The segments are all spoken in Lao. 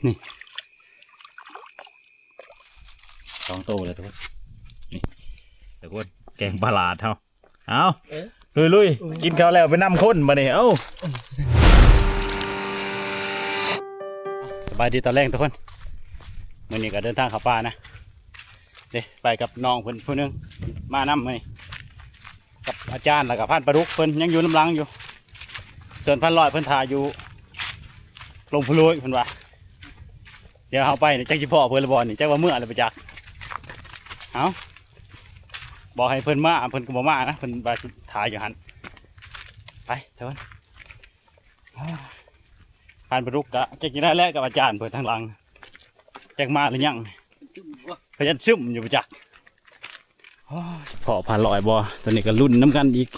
ນີ້ ສອງໂຕແລ້ວທຸກຄົນ. ນີ້ທຸກຄົນ ແກງປາຫຼາດເຮົາ. ເອົາ ເອີ ລຸຍໆ ເອີ ກິນເຂົ້າແລ້ວໄປນຳຄົນບາດນີ້. ເອົາ ສະບາຍດີຕອນແລງທຸກຄົນ. ມື້ນີ້ກໍເດີນທາງເຂົ້າປ່ານະ ເດ້ ໄປກັບນ້ອງເພິ່ນຜູ້ໜຶ່ງ ມານຳມື້ນີ້ ກັບອາຈານ ແລ້ວກໍພານປາດຸກ ເພິ່ນຍັງຢູ່ນຳຫຼັງຢູ່. ສ່ວນພານລອຍເພິ່ນຖ້າຢູ່ລົງພູໂລຍເພິ່ນວ່າ. ດຽວເຮົາໄປນີ້ ຈັກຊິພໍ້ເພິ່ນຫຼືບໍ່ນີ້ ຈັກວ່າເມືອແລ້ວບໍ່ຈັກ. ເອົ້າ ບອກໃຫ້ເພິ່ນມາ ເພິ່ນກໍບໍ່ມານະ ເພິ່ນວ່າຊິຖ້າຢູ່ຫັ້ນ. ໄປເຖິງ ຜ່ານປາດຸກກະຈັກຊິໄດ້ແລ້ວກັບອາຈານເພິ່ນທາງຫຼັງ ຈັກມາຫຼືຍັງ ເພິ່ນຍັງຊຶມຢູ່ບໍ່ຈັກ. ພໍ້ພານລອຍບໍ່ ຕົວນີ້ກໍລຸ້ນນຳກັນອີກ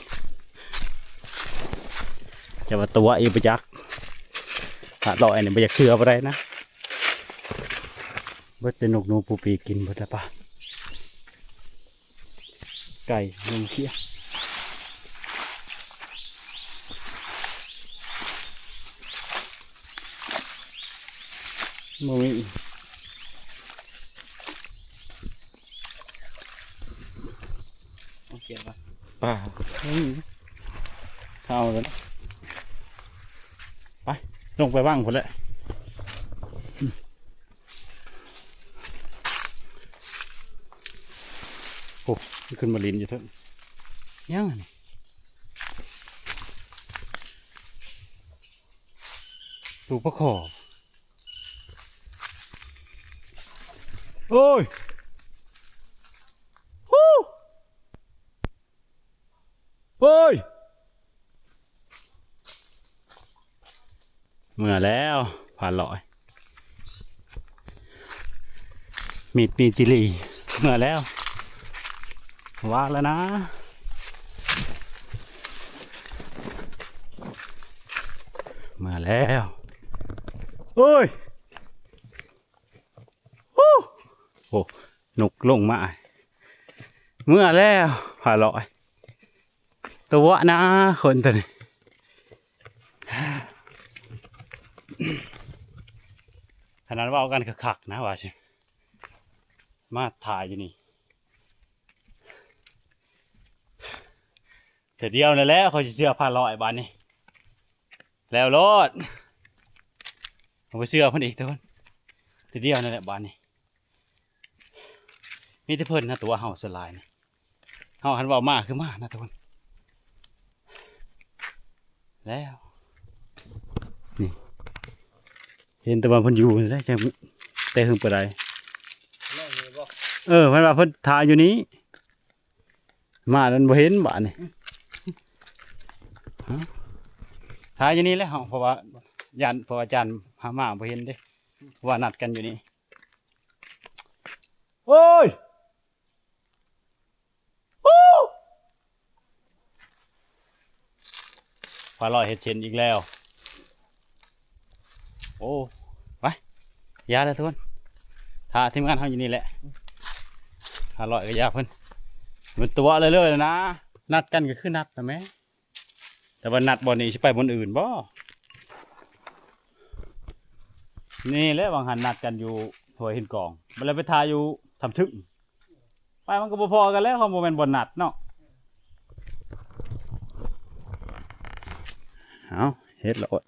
ຈະວ່າຕົວະອີກບໍ່ຈັກ. ພານລອຍນີ້ບໍ່ຢາກເຊື່ອປານໃດນະ ເບິດແຕ່ນົກໜູປູປີກກິນເບິດແລ້ວປະ ໄກ່ ໜູເສຍ ບໍ່ມີ. ໂອເຄ ປາ ປາ ເອົາແລ້ວ ໄປ ລົງໄປວັງພຸ້ນແຫຼະ. ໂອ້ ມັນຂຶ້ນມາຫຼິ້ນຢູ່ເທິງ ຫຍັງອັນນີ້ ໂຕປາຄໍ່. ໂອ້ຍ ໂອ້ຍ ເມືອແລ້ວ ພານລອຍ ມີດມີດຈີ່ຫຼີ່ ເມືອແລ້ວ ວ່າແລ້ວນະ ເມືອແລ້ວ. ໂອ້ຍ ໂອ້ ນົກລົງມາ ເມືອແລ້ວ ພານລອຍ ຕົວະນະ ຄົນຕົວນີ້ ຂະໜາດເວົ້າກັນຄັກໆນະ ວ່າຊິມາຖ່າຍຢູ່ນີ້ ເທື່ອດຽວນັ້ນແຫຼະ ຂ້ອຍຊິເຊື່ອພານລອຍບາດນີ້ ແລ້ວໂລດ ບໍ່ເຊື່ອເພິ່ນອີກທຸກຄົນ ເທື່ອດຽວນັ້ນແຫຼະບາດນີ້. ມີແຕ່ເພິ່ນນະຕົວະ ເຮົາສ່ວນຫຼາຍນະ ເຮົາຫັ້ນເວົ້າມາຄືມານະທຸກຄົນ ແລ້ວ ນີ້ ເຫັນແຕ່ວ່າເພິ່ນຢູ່ນີ້ແຫຼະ ຈັກແຕ່ເຫິງປານໃດ ເອີ ເພິ່ນວ່າເພິ່ນຖ້າຢູ່ນີ້ ມານັ້ນບໍ່ເຫັນບາດນີ້ ຖ້າຢູ່ນີ້ແຫຼະເຮົາ ເພາະວ່າຢ້ານ ເພາະວ່າຈານຫາມາບໍ່ເຫັນເດ້ ເພາະວ່ານັດກັນຢູ່ນີ້. ໂອ້ຍ ໂອ້ ພານລອຍເຮັດເຊັ່ນອີກແລ້ວ. ໂອ້ ໄປ ຢ່າເດີທຸກຄົນ ຖ້າທີມງານເຮົາຢູ່ນີ້ແຫຼະ ພານລອຍກໍຢ່າເພິ່ນ ມັນຕົວະເລີຍໆນະ ນັດກັນກໍຄືນັດນະແມ. ແຕ່ວ່ານັດບ່ອນນີ້ຊິໄປບ່ອນອື່ນບໍ່? ນີ້ແຫຼະ ຫວ່າງຫັ້ນນັດກັນຢູ່ຫ້ວຍຫີນກອງ ບັດແລ້ວໄປຖ້າຢູ່ຖ້ຳທຶກ ໄປມັນກໍບໍ່ພໍກັນແລ້ວ ເຮົາບໍ່ແມ່ນບ່ອນນັດເນາະ. ເອົາ ເຮັດໂລດ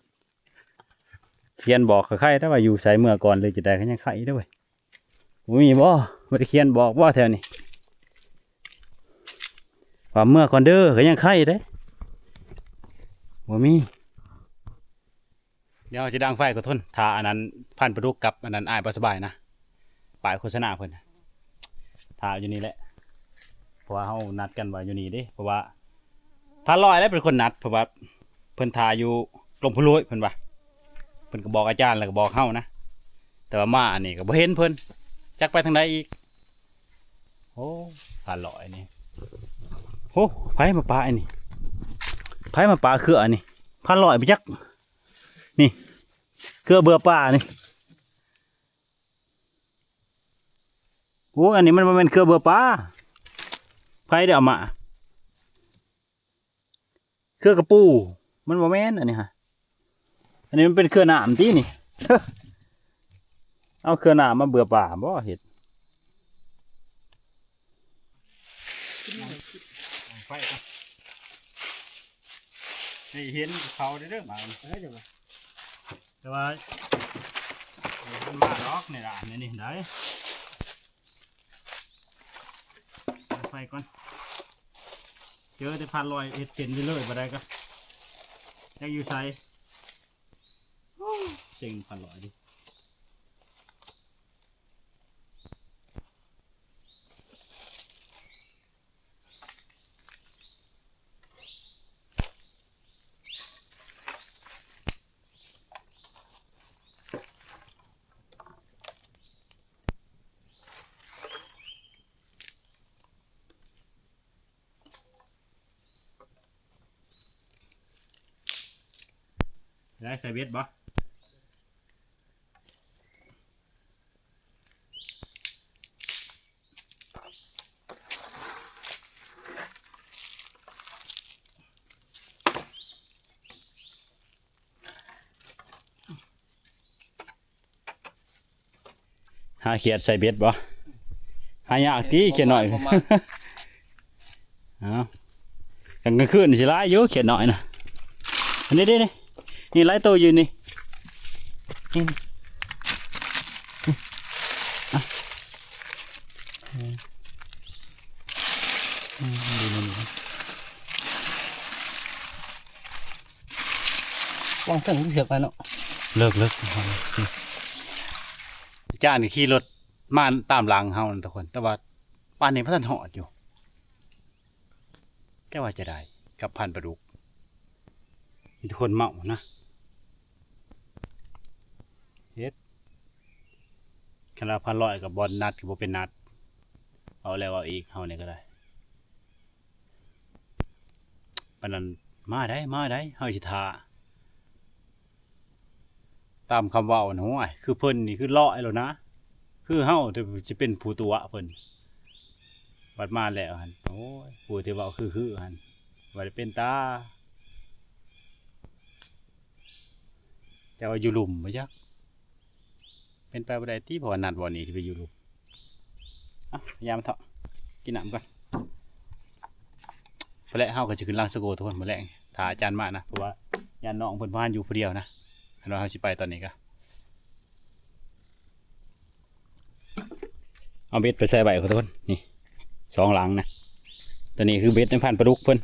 ຂຽນບອກກໍໄຄແຕ່ວ່າຢູ່ໃສເມືອກ່ອນ ຫຼືຈັ່ງໃດກໍຍັງໄຄເດ້ເວີຍ. ບໍ່ມີບໍ່? ບໍ່ໄດ້ຂຽນບອກບໍ່ແຖວນີ້? ວ່າເມືອກ່ອນເດີ ກໍຍັງໄຄເດ້ ບໍ່ມີ. ດຽວເຮົາຊິດັງໄຟກໍທົນ ຖ້າອັນນັ້ນ ພັນປາດຸກກັບອັນນັ້ນ ອ້າຍບໍ່ສະບາຍນະ ປ້າຍໂຄສະນາເພິ່ນ ຖ້າຢູ່ນີ້ແຫຼະ ເພາະວ່າເຮົານັດກັນວ່າຢູ່ນີ້ເດ້ ເພາະວ່າ ພານລອຍແຫຼະເປັນຄົນນັດ ເພາະວ່າເພິ່ນຖ້າຢູ່ລົງພູໂລຍເພິ່ນວ່າ ເພິ່ນກໍບອກອາຈານ ແລ້ວກໍບອກເຮົານະ ແຕ່ວ່າມາອັນນີ້ກໍບໍ່ເຫັນເພິ່ນ ຈັກໄປທາງໃດອີກ. ໂອ້ ພານລອຍນີ້ ໂອ້ ໃຜມາປະອັນນີ້ ໃຜມາປະເຄືອອັນນີ້ ພານລອຍບໍ່ຈັກ ນີ້ ເຄືອເບືອປານີ້. ໂອ້ຍ ອັນນີ້ມັນບໍ່ແມ່ນເຄືອເບືອປາ ໃຜໄດ້ເອົາມາ ເຄືອກະປູ ມັນບໍ່ແມ່ນອັນນີ້ຫະ ອັນນີ້ມັນເປັນເຄືອນ້ຳຕິນີ້. ເອົາເຄືອນ້ຳມາເບືອປ່າບໍ່ເຮັດ ໄຟກ່ອນ ໃຫ້ເຫັນເຂົາເດີ ເດີບາດນີ້ ເອີ ຈັ່ງວ່າ ແຕ່ວ່າ ມັນມາດອກໃນດ້ານນີ້ໄດ໋ ໄຟກ່ອນ ເຈີແຕ່ພັນຮ້ອຍເຮັດເສັ້ນໄປເລີຍ ບໍ່ໄດ້ກໍ ຈັກຢູ່ໃສ ໂອ້ ເສັງພັນຮ້ອຍເດ. ໄດ້ໃສ່ເບັດບໍ່? ຫາຂຽດໃສ່ເບັດບໍ່? ຫາຍາກຕິຂຽດນ້ອຍ ບໍ່ມັກ ເອົາ ກາງຄືນຊິຫຼາຍຢູ່ຂຽດນ້ອຍນະ ອັນນີ້ເດ້ ນີ້ ນີ້ຫຼາຍໂຕຢູ່ນີ້ ນີ້ ນີ້ ອ່ະ ວາງເທິງເຊືອກໄວ້ເນາະ ເລິກໆ ອາຈານກໍຂີ່ລົດມາຕາມຫຼັງເຮົານັ້ນທຸກຄົນ ແຕ່ວ່າປານນີ້ບໍ່ທັນຮອດຢູ່ ແກວ່າຈະໄດ້ກັບພັນປາດຸກ ມີແຕ່ຄົນເມົານະ ເຮັດ ຄັນວ່າພັນຮ້ອຍກໍບໍ່ນັດ ກໍບໍ່ເປັນນັດ ເອົາແລ້ວເອົາອີກ ເຮົານີ້ກໍໄດ້ ປານນັ້ນ ມາໄດ໋ ມາໄດ໋ ເຮົາຊິຖ້າ ຕາມຄຳເວົ້ານະ ໂອ້ຍ ຄືເພິ່ນນີ້ຄືຮ້ອຍແລ້ວນະ ຄືເຮົາຈະເປັນຜູ້ຕົວະເພິ່ນ ບັດມາແລ້ວຫັ້ນ ໂອ້ຍ ຜູ້ທີ່ເວົ້າຄືໆຫັ້ນ ບໍ່ໄດ້ເປັນຕາ ແຕ່ວ່າຢູ່ລຸ່ມບໍ່ຈັກ ເປັນໄປບໍ່ໄດ້ຕິ ເພາະວ່ານັດບ່ອນນີ້ຊິໄປຢູ່ລຸ່ມ ອ່ະ ພະຍາຍາມເຖາະ ກິນນ້ຳກ່ອນ ພຸ້ນແຫຼະ ເຮົາກໍຈະຂຶ້ນຫຼັງສະໂກທຸກຄົນ ມື້ແລງ ຖ້າອາຈານມານະ ເພາະວ່າຢ້ານນ້ອງເພິ່ນບໍ່ໃຫ້ຢູ່ຜູ້ດຽວນະ ຄັນວ່າເຮົາຊິໄປຕອນນີ້ກໍ ເອົາເບັດໄປໃສ່ໄວ້ ທຸກຄົນ ນີ້ ສອງຫຼັງນະ ຕົວນີ້ຄືເບັດໃນພັນປາດຸກເພິ່ນ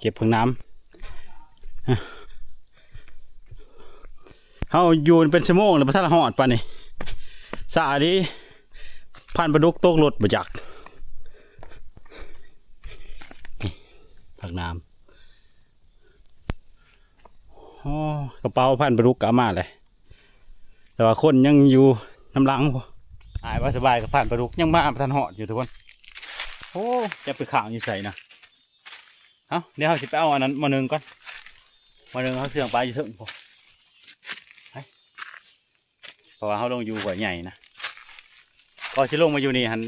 ເກັບເພິ່ງນ້ຳ ເຮົາຢູ່ເປັນຊົ່ວໂມງແລ້ວ ບໍ່ທັນຮອດປານນີ້ ສາດີ ພັນປາດຸກຕົກລົດບໍ່ຈັກ ນີ້ ຜັກນ້ຳ ໂອ້ ກະເປົາພັນປາດຸກກໍເອົາມາແຫຼະ ແຕ່ວ່າຄົນຍັງຢູ່ນຳຫຼັງພຸ້ນ ອ້າຍວ່າສະບາຍກັບພັນປາດຸກ ຍັງມາບໍ່ທັນຮອດຢູ່ທຸກຄົນ ໂອ້ ຈະໄປຄ້າງຢູ່ໃສນະ ເອົ້າ ດຽວເຮົາຊິໄປເອົາອັນນັ້ນໝໍ້ໜຶ່ງກ່ອນ ໝໍ້ໜຶ່ງເຮົາເຊື່ອງປາຢູ່ເທິງພຸ້ນ ໄປ ເພາະວ່າເຮົາລົງຢູ່ຫ້ວຍໃຫຍ່ນະ ກໍຊິລົງມາຢູ່ນີ້ຫັ້ນ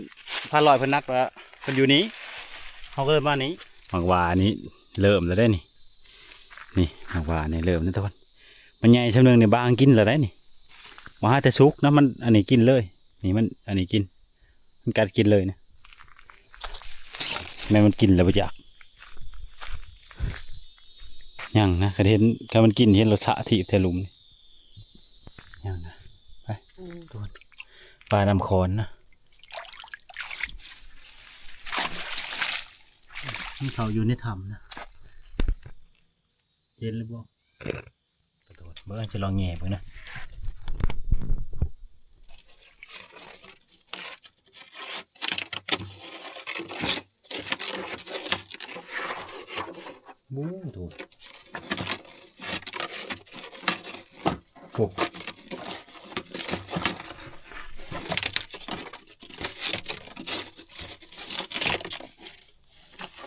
ພັນຮ້ອຍເພິ່ນນັດວ່າເພິ່ນຢູ່ນີ້ ເຮົາກໍເລີຍມານີ້ ໝາກຫວ້ານີ້ເລີ່ມແລ້ວເດ້ນີ້ ນີ້ໝາກຫວ້ານີ້ເລີ່ມແລ້ວທຸກຄົນ ມັນໃຫຍ່ຊ່ຳໜຶ່ງນີ້ບາງກິນແລ້ວໄດ໋ນີ້ ບໍ່ຫາແຕ່ສຸກນະ ມັນອັນນີ້ກິນເລີຍ ນີ້ມັນອັນນີ້ກິນ ມັນກັດກິນເລີຍນະ ແມ່ນມັນກິນແລ້ວບໍ່ຢາກ ຍັງນະ ຄັນເຫັນ ຄັນມັນກິນເຫັນລົດຊະຖີບແຖວລຸ່ມນີ້ ຍັງນະ ໄປ ປານ້ຳຂອນນະ ມັນເຂົ້າຢູ່ໃນຖ້ຳນະ ເຫັນຫຼືບໍ່? ກະໂດດເບິ່ງ ຈະລອງແຫຍ່ເບິ່ງນະ ບູ້ ໂອ້ ໂອ້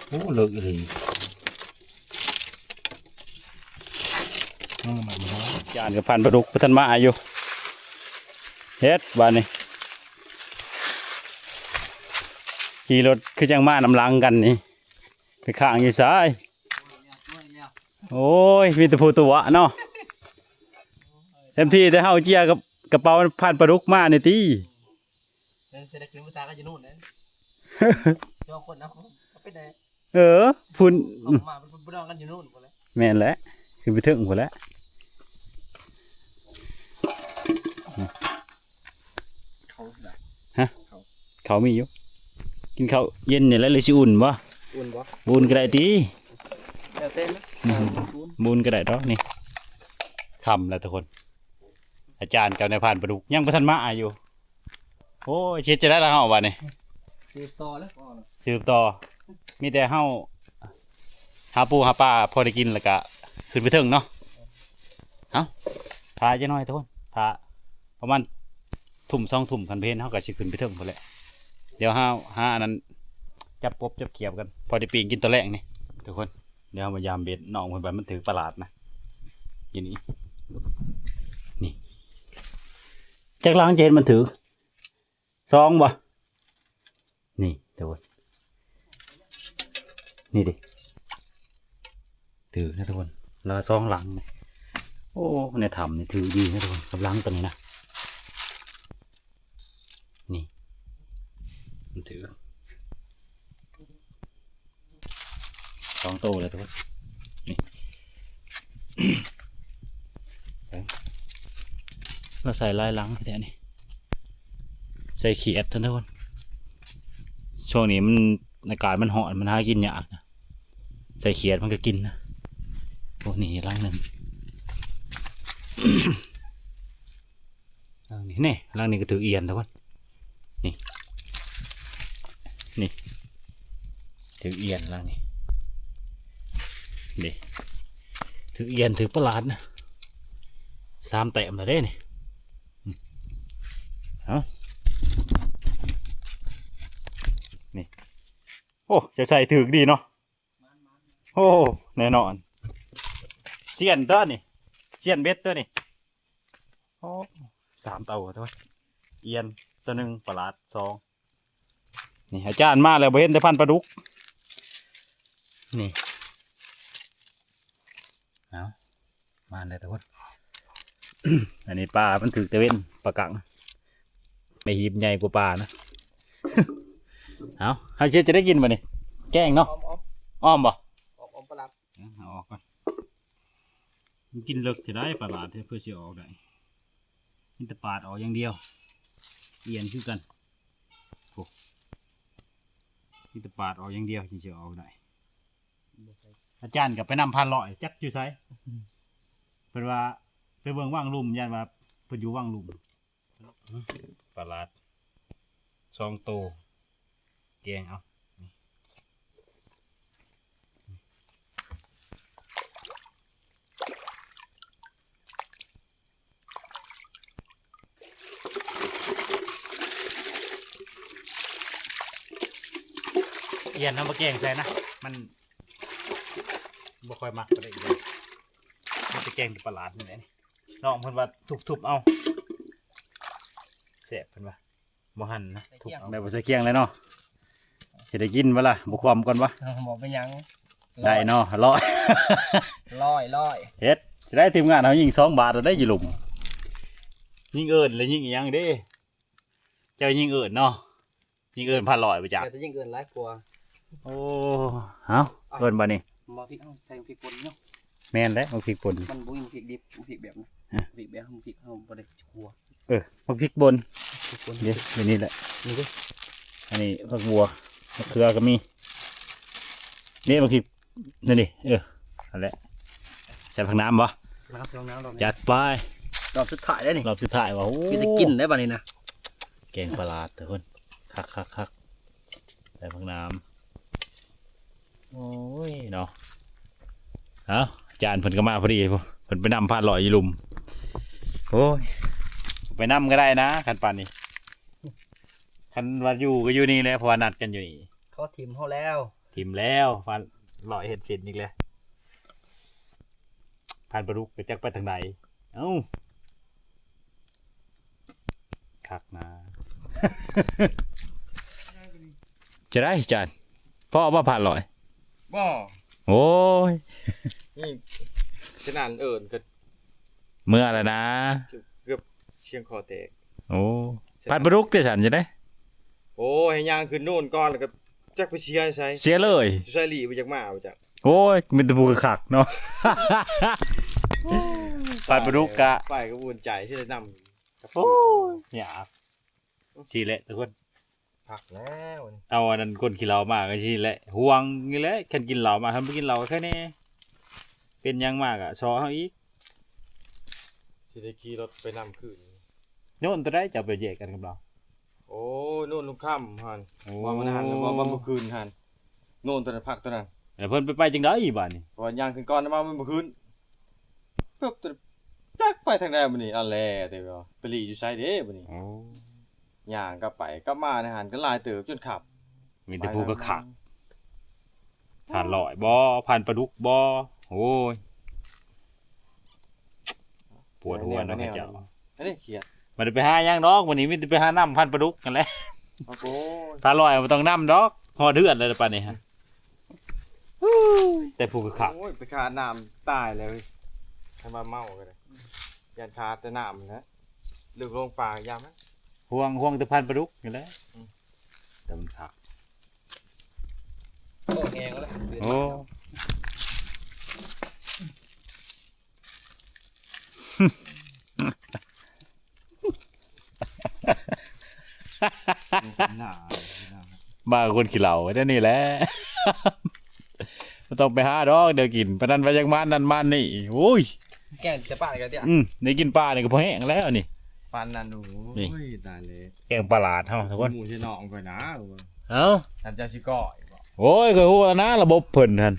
ໂອ້ ເລິກອີ່ຫຼີ ຍັງບໍ່ມາ ຢ້ານກັບພັນປາດຸກບໍ່ທັນມາຢູ່ ເຮັດບາດນີ້ ຂີ່ລົດຄືຈັ່ງມານຳຫຼັງກັນນີ້ ໄປຄ້າງຢູ່ໃສ? ໂອ້ຍ ມີແຕ່ຜູ້ຕົວະເນາະ ເຕັມທີ່ແຕ່ເຮົາເຈຍກັບ ກະເປົາຜ່ານປາດຸກມານີ້ຕິ. ເອີ ຊິໄດ້ຂຶ້ນໄປຕາກັນຢູ່ໂນ່ນເດ້ ສອງຄົນເນາະ ເປັນໄດ? ເອີ ພຸ້ນ ເຂົາມາເພິ່ນໄປນອນກັນຢູ່ໂນ່ນພຸ້ນແຫຼະ. ແມ່ນແຫຼະ ຂຶ້ນໄປເທິງພຸ້ນແຫຼະ. ເຂົ້າ ຮະ ເຂົ້າ ເຂົ້າມີຢູ່. ກິນເຂົ້າເຢັນນີ້ແຫຼະ ຫຼືຊິອຸ່ນບໍ່? ອຸ່ນບໍ່? ບໍ່ອຸ່ນກໍໄດ້ຕິ ແລ້ວແຕ່ນະ. ອືມ ບໍ່ອຸ່ນກໍໄດ້ດອກນີ້. ຄ່ຳແລ້ວທຸກຄົນ ອາຈານກັບນາຍພານປາດຸກຍັງບໍ່ທັນມາຢູ່. ໂອ້ຍ ຊິເຮັດຈັ່ງໃດລະເຮົາບາດນີ້? ສືບຕໍ່ແລ້ວ ສືບຕໍ່. ມີແຕ່ເຮົາຫາປູຫາປາພໍໄດ້ກິນ ແລ້ວກະຂຶ້ນໄປເທິງເນາະ. ເອົ້າ ຖ້າຈັກໜ້ອຍທຸກຄົນ ຖ້າປະມານທຸ່ມສອງທຸ່ມ ຄັນບໍ່ເຫັນເຮົາກະຊິຂຶ້ນໄປເທິງພຸ້ນແຫຼະ. ດຽວເຮົາຫາອັນນັ້ນ ຈັບກົບຈັບຂຽບກັນ ພໍໄດ້ປີ້ງກິນຕອນແລງນີ້ທຸກຄົນ. ດຽວເຮົາມາຢາມເບັດ ນ້ອງເພິ່ນວ່າມັນຖືກປາຫຼາດນະ ຢູ່ນີ້ ນີ້. ຈັກຫຼັງຈະເຫັນມັນຖືກ ສອງບໍ່? ນີ້ທຸກຄົນ ນີ້ເດ້ ຖືກນະທຸກຄົນ ລະສອງຫຼັງນີ້. ໂອ້ ໃນຖ້ຳນີ້ຖືກດີນະທຸກຄົນ ກັບຫຼັງໂຕນີ້ນະ. ນີ້ ມັນຖືກສອງໂຕແລ້ວທຸກຄົນ ນີ້ ເບິ່ງ ລາວໃສ່ຫຼາຍຫຼັງແທ້ນີ້ ໃສ່ຂຽດນະທຸກຄົນ. ຊ່ວງນີ້ມັນ ອາກາດມັນຮ້ອນ ມັນຫາກິນຍາກນະ ໃສ່ຂຽດມັນກໍກິນນະ. ໂອ້ ນີ້ຫຼັງໜຶ່ງ ຫຼັງນີ້ ນີ້ ຫຼັງນີ້ກໍຖືກອຽນທຸກຄົນ ນີ້ ນີ້ ຖືກອຽນຫຼັງນີ້ ນີ້ ຖືກອຽນ ຖືກປາຫຼາດນະ ສາມແຕ້ມແລ້ວເດ້ນີ້. ເອົ້າ ນີ້ ໂອ້ ເຈົ້າໃສ່ຖືກດີເນາະ. ໂອ້ ແນ່ນອນ ຊຽນຕົວນີ້ ຊຽນເບັດຕົວນີ້. ໂອ້ ສາມໂຕ ໂຕ ອຽນໂຕໜຶ່ງ ປາຫຼາດສອງ. ນີ້ອາຈານມາແລ້ວ ບໍ່ເຫັນແຕ່ພັນປາດຸກ ນີ້. ເອົາ ມາແລ້ວທຸກຄົນ ອັນນີ້ປາມັນຖືກແຕ່ເວັນ ປາກັງ ໄດ້ຮີບໃຫຍ່ກວ່າປານະ. ເອົາ ເຮົາຊິເຮັດຈັ່ງໃດກິນບາດນີ້ ແກງເນາະ ອ້ອມໆ ອ້ອມບໍ່? ອອກ ອອກປາຫຼາດ ເອົາອອກກ່ອນ. ມັນກິນເລິກເທື່ອໃດປາຫຼາດ ເພື່ອຊິອອກໄດ້ ມີແຕ່ປາດອອກຢ່າງດຽວ ອຽນຄືກັນ ໂອ້ ມີແຕ່ປາດອອກຢ່າງດຽວຈຶ່ງຊິອອກໄດ້. ອາຈານກໍໄປນຳພັນຮ້ອຍ ຈັກຢູ່ໃສ ເພິ່ນວ່າໄປເບິ່ງວັງລຸ່ມ ຢ້ານວ່າເພິ່ນຢູ່ວັງລຸ່ມ. ປາຫຼາດສອງໂຕ ແກງເອົາ ອຽນເຮົາມາແກງໃສ່ນະ ມັນບໍ່ຄ່ອຍມັກປານໃດ ອຽນ ມັນຈະແກງແຕ່ປາຫຼາດນີ້ແຫຼະ. ນ້ອງເພິ່ນວ່າທຸບໆເອົາ ແຊບເພິ່ນວ່າ ບໍ່ຫັນນະ ທຸບເອົາ ແບບບໍ່ໃສ່ຄຽງເລີຍເນາະ. ຊິໄດ້ກິນບໍ່ລະ ບໍ່ຄວ່ຳກ່ອນວະ ເອີ ບໍ່ເປັນຫຍັງ ໄດ້ເນາະ ຮ້ອຍ ຮ້ອຍ ຮ້ອຍ ເຮັດ ຊິໄດ້ທີມງານເຮົາຍິງສອງບາດໄດ້ຢູ່ລຸ່ມ ຍິງເອີ້ນ ແລະ ຍິງອີ່ຫຍັງເດ້ ເຈົ້າຍິງເອີ້ນເນາະ ຍິງເອີ້ນພັນຮ້ອຍບໍ່ຈັກ ແຕ່ຍິງເອີ້ນຫຼາຍກວ່າ. ໂອ້ ເອົ້າ ເອີ້ນບາດນີ້ ໝາກພິກເຮົາໃສ່ໝາກພິກປົ່ນເນາະ. ແມ່ນແຫຼະ ໝາກພິກປົ່ນ ມັນບໍ່ມີໝາກພິກດິບ ໝາກພິກແບບນັ້ນ ຮະ ໝາກພິກແບບ ໝາກພິກເຮົາບໍ່ໄດ້ຂົ້ວ. ເອີ ໝາກພິກປົ່ນ ໝາກພິກປົ່ນ ເດ້ ແບບນີ້ແຫຼະ ນີ້ເດ້ ອັນນີ້ຜັກບົວ ມະເຂືອກໍມີ ນີ້ໝາກພິກ ນີ້ ນີ້ ເອີ ນັ້ນແຫຼະ ໃສ່ຜັກໜາມບໍ່? ນ້ຳໃສ່ຜັກໜາມ ຈັດໄປ ຮອບສຸດທ້າຍແລ້ວນີ້ ຮອບສຸດທ້າຍວ່າ ໂອ້ ມີແຕ່ກິນໄດ້ບາດນີ້ນະ ແກງປາຫຼາດທຸກຄົນ ຄັກໆໆ ໃສ່ຜັກໜາມ. ໂອ້ຍເນາະ ເອົ້າ ອາຈານເພິ່ນກໍມາພໍດີ ເພິ່ນໄປນຳພັນຮ້ອຍຢູ່ລຸ່ມ. ໂອ້ຍ ໄປນຳກໍໄດ້ນະ ຄັນປານນີ້ ຄັນວ່າຢູ່ກໍຢູ່ນີ້ແຫຼະ ເພາະວ່ານັດກັນຢູ່ນີ້ ເຂົາຖິ້ມເຮົາແລ້ວ ຖິ້ມແລ້ວ ພັນຮ້ອຍເຮັດສິນອີກແລ້ວ. ພັນປາດຸກໄປຈັກໄປທາງໃດ ເອົ້າ ຄັກນາ ຈະໄດ້ຈານ ພໍບໍ່ພັນຮ້ອຍ ບໍ່ ໂອ້ຍ ນີ້ຂະໜາດເອີ້ນກໍເມື່ອແລ້ວນາ ເກືອບ ຄຽງຄໍແຕກ. ໂອ້ ພັນປາດຸກຕິຊັ້ນຈັ່ງໃດ? ໂອ້ຍ ໃຫ້ຍ່າງຂຶ້ນໂນ່ນກ່ອນ ແລ້ວກໍຈັກໄປເສຍໃສ ເສຍເລີຍ. ໃສຫຼີ່ບໍ່ຢາກມາບໍ່ຈັກ. ໂອ້ຍ ມີແຕ່ຜູ້ຄັກໆເນາະ ພັນປາດຸກກະ ໄປກໍອຸ່ນໃຈ ຊິໄດ້ນຳ. ໂອ້ຍ ຍາກ ຊີ້ແຫຼະທຸກຄົນ ຄັກແລ້ວ ເອົາອັນນັ້ນ ຄົນຂີ້ເຫຼົ້າມາກໍຊີ້ແຫຼະ ຫ່ວງນີ້ແຫຼະ. ຄັນກິນເຫຼົ້າມາ ຄັນບໍ່ກິນເຫຼົ້າກໍແຄ່ແນ່ ເປັນຫຍັງມາກໍຊໍເຮົາອີກ. ຊິໄດ້ຂີ່ລົດໄປນຳຄືນ. ໂນ່ນຕົວໃດ ເຈົ້າໄປແຍກກັນກັບລາວ? ໂອ້ຍ ໂນ່ນລຸງຄຳຫັ້ນ. ໂອ້ ວ່າມັນຫັ້ນ ວ່າ ວ່າມື້ຄືນຫັ້ນ ໂນ່ນຕົວນັ້ນ ພັກຕົວນັ້ນ. ແລ້ວເພິ່ນໄປ ໄປຈັ່ງໃດບາດນີ້? ເພາະວ່າຍ່າງຂຶ້ນກ່ອນ ມາມື້ຄືນ ປຶບ ຈັກໄປທາງໃດບາດນີ້. ເອົາແຫຼະ ແຕ່ວ່າໄປຫຼີ່ຢູ່ໃສເດ້ບາດນີ້. ໂອ້ ຍ່າງກັບໄປກັບມາໃນຫັ້ນກໍຫຼາຍເຕີບ ຈົນຄ່ຳ. ມີແຕ່ຜູ້ຄັກໆ ພັນຮ້ອຍບໍ່ ພັນປາດຸກບໍ່. ໂອ້ຍ ປວດຫົວເນາະເຂົາເຈົ້າ. ອັນນີ້ຂຽດ ບໍ່ໄດ້ໄປຫາຫຍັງດອກມື້ນີ້ ມີແຕ່ໄປຫານຳພັນປາດຸກຫັ້ນແຫຼະ. ໂອ້ໂຫ ພັນຮ້ອຍບໍ່ຕ້ອງນຳດອກ ຮອດເຮືອນແລ້ວປານນີ້ຮະ. ໂອ້ຍ ແຕ່ຜູ້ຄັກໆ. ໂອ້ຍ ໄປຄານ້ຳຕາຍແລ້ວເວີຍ ຄັນວ່າເມົາກໍໄດ້ ຢ້ານຄາແຕ່ນ້ຳຫັ້ນແຫຼະ ເລິກລົງປ່າຢ່າມັນ. ຫ່ວງ ຫ່ວງແຕ່ພັນປາດຸກນີ້ແຫຼະ. ອືມ ແຕ່ມັນຄັກ. ໂອ້ ແຮງແລ້ວ ໂອ້ ມາຄົນຂີ້ເຫຼົ້າແນວນີ້ແຫຼະ ບໍ່ຕ້ອງໄປຫາດອກແນວກິນ. ປານນັ້ນວ່າຢາກມານັ້ນມານີ້ ໂອ້ຍ ແກງແຕ່ປານີ້ກໍເດະ. ອືມ ໄດ້ກິນປານີ້ກໍພໍແຮງແລ້ວນີ້ ປານນັ້ນ. ໂອ້ຍ ນີ້ ຕາຍແລ້ວ ແກງປາຫຼາດເຮົາທຸກຄົນ. ໝູ່ຊິນ້ອງຂ້ອຍນະ ເອົ້າ ທ່ານເຈົ້າຊິກ້ອຍບໍ່? ໂອ້ຍ ຂ້ອຍຮູ້ແລ້ວນະ ລະບົບເພິ່ນຫັ້ນ.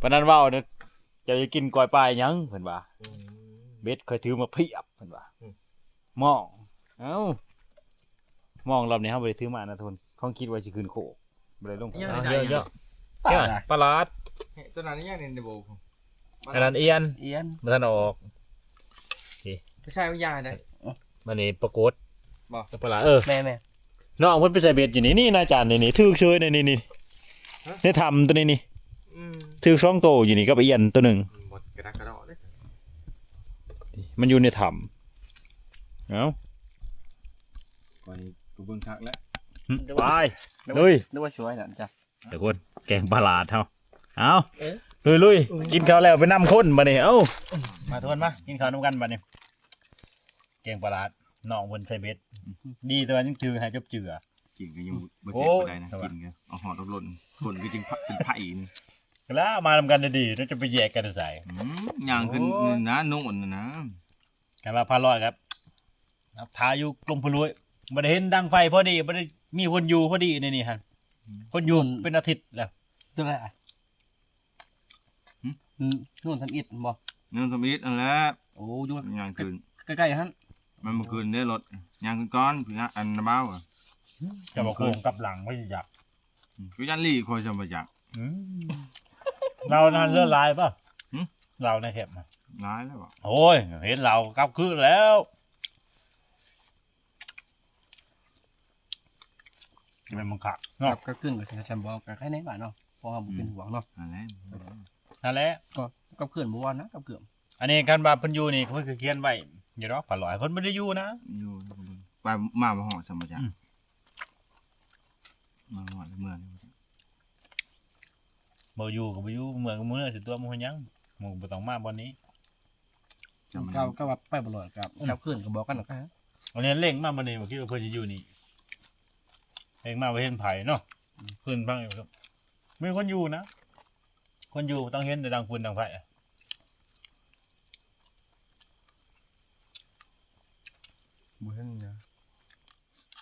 ປານນັ້ນເວົ້າເດີ ເຈົ້າຈະກິນກ້ອຍປາຫຍັງ ເພິ່ນວ່າ. ອືມ ເບັດຂ້ອຍຖືມາພຽບ ເພິ່ນວ່າ. ອືມ ມອງ ເອົ້າ ມອງລອບນີ້ເຮົາບໍ່ໄດ້ຖືມານະທຸກຄົນ ເຂົາຄິດວ່າຊິຂຶ້ນໂຄກ ບໍ່ໄດ້ລົງ. ຍັງໄດ້ ເອົາ ເຍາະໆ ປາ ປາຫຼາດ. ເອີ ຕົວນັ້ນຍັງນີ້ບໍ່? ອັນນັ້ນອຽນ ອຽນ ບໍ່ທັນອອກ. ໄປໃສ່ມັນຍາໄດ້ ອັນນີ້ປາກົດບໍ່? ປາຫຼາດ ເອີ ແມ່ນໆ. ນ້ອງເພິ່ນໄປໃສ່ເບັດຢູ່ນີ້ ນີ້ນາຈານ ນີ້ໆ ຖືກເສີຍ ນີ້ໆ ຮະ ໃນຖ້ຳຕົວນີ້ນີ້. ອືມ ຖືກສອງໂຕຢູ່ນີ້ກັບອຽນຕົວໜຶ່ງ. ມັນບໍ່ກະດັກກະດໍ້ເດ້ ມັນຢູ່ໃນຖ້ຳ. ເອົ້າ ຂ້ອຍກໍເບິ່ງຄັກແລ້ວ. ຫຶ ໄປ ນຶກວ່າ ລຸຍ ນຶກວ່າຊິໄວ້ນັ້ນຈ້ະ ທຸກຄົນ. ແກງປາຫຼາດເຮົາ ເອົາ ເອີ ລຸຍໆ ກິນເຂົ້າແລ້ວໄປນຳຄົນບາດນີ້. ເອົ້າ ມາທຸກຄົນ ມາກິນເຂົ້ານຳກັນບາດນີ້. ແກງປາຫຼາດ ນ້ອງເພິ່ນໃສ່ເບັດ ດີແຕ່ວ່າຍັງຈື່ໃຫ້ຈົບເຈື່ອ. ກິນກໍຍັງບໍ່ເສັດ ໂອ້ຍ ປານໃດນະ. ກິນກໍເອົາຮອດລົດ ຄົນກໍຈຶ່ງເປັນໄພນີ້ ແລ້ວມານຳກັນດີໆ ແລ້ວຈະໄປແຍກກັນຢູ່ໃສ? ອືມ ຍ່າງຂຶ້ນ ໂອ້ຍ ນະ ໂນ່ນນະ. ຄັນວ່າພັນຮ້ອຍກໍຖ້າຢູ່ລົມພະລວຍ ບໍ່ໄດ້ເຫັນດັງໄຟພໍດີ ບໍ່ໄດ້ມີຄົນຢູ່ພໍດີໃນນີ້ຫັ້ນ. ອືມ ຄົນຢູ່ເປັນອາທິດແລ້ວ. ຕົວໃດ? ຫຶ ໂນ່ນທຳອິດບໍ່? ໂນ່ນທຳອິດຫັ້ນແຫຼະ. ໂອ້ ຢູ່ຍ່າງຂຶ້ນ ໃກ້ໆຫັ້ນ. ມັນບໍ່ຂຶ້ນເດ້ລົດ ຍ່າງຂຶ້ນກ່ອນ ເພື່ອອັນນະບ່າວ. ຈະບໍ່ໂຄ້ງກັບຫຼັງໄວ້ຢາກ ອືມ ຄືຢ້ານຫຼີ່ຂ້ອຍຊະບໍ່ຈັກ. ອືມ ລາວນັ້ນເຫຼືອຫຼາຍບໍ່? ຫຶ ລາວໃນແຄມນະ ຫຼາຍແລ້ວບໍ່? ໂອ້ຍ ເຫັນລາວກັບຄືນແລ້ວ. ຊິແມ່ນມັນຄັກເນາະ ກັບ ກັບຄືນກໍຊິແມ່ນບໍ່ ກໍໃຄ່ແນ່ບາດເນາະ ເພາະເຮົາບໍ່ເປັນ ອືມ ຫ່ວງເນາະ. ນັ້ນແຫຼະ ນັ້ນແຫຼະ ກໍກັບຄືນບໍ່ວ່ານະ ກັບຄືນ. ອັນນີ້ຄັນວ່າເພິ່ນຢູ່ນີ້ ເພິ່ນກໍຂຽນໄວ້ຢູ່ດອກ ພັນຮ້ອຍ ເພິ່ນບໍ່ໄດ້ຢູ່ນະ ຢູ່ ໄປມາບໍ່ຮອດຊະບໍ່ຈັກ. ອືມ ມາຮອດແລ້ວເມືອນີ້ ບໍ່ຢູ່ກໍບໍ່ຢູ່ ເມືອກໍເມືອ ຊິຕົວະມັນເຮັດຫຍັງ ມັນກໍບໍ່ຕ້ອງມາບ່ອນນີ້. ເຈົ້າກໍວ່າໄປບໍ່ລອດ ກໍ ອືມ ກັບຄືນກໍບອກກັນນະ. ອັນນີ້ເລັ່ງມາມື້ນີ້ ບໍ່ຄິດວ່າເພິ່ນຊິຢູ່ນີ້ ເລັ່ງມາບໍ່ເຫັນໃຜເນາະ. ອືມ ຄືນຟັງຢູ່ ມີຄົນຢູ່ນະ ຄົນຢູ່ຕ້ອງເຫັນແຕ່ດັງຟືນດັງໄຟ. ບໍ່ເຫັນຫຍັງ.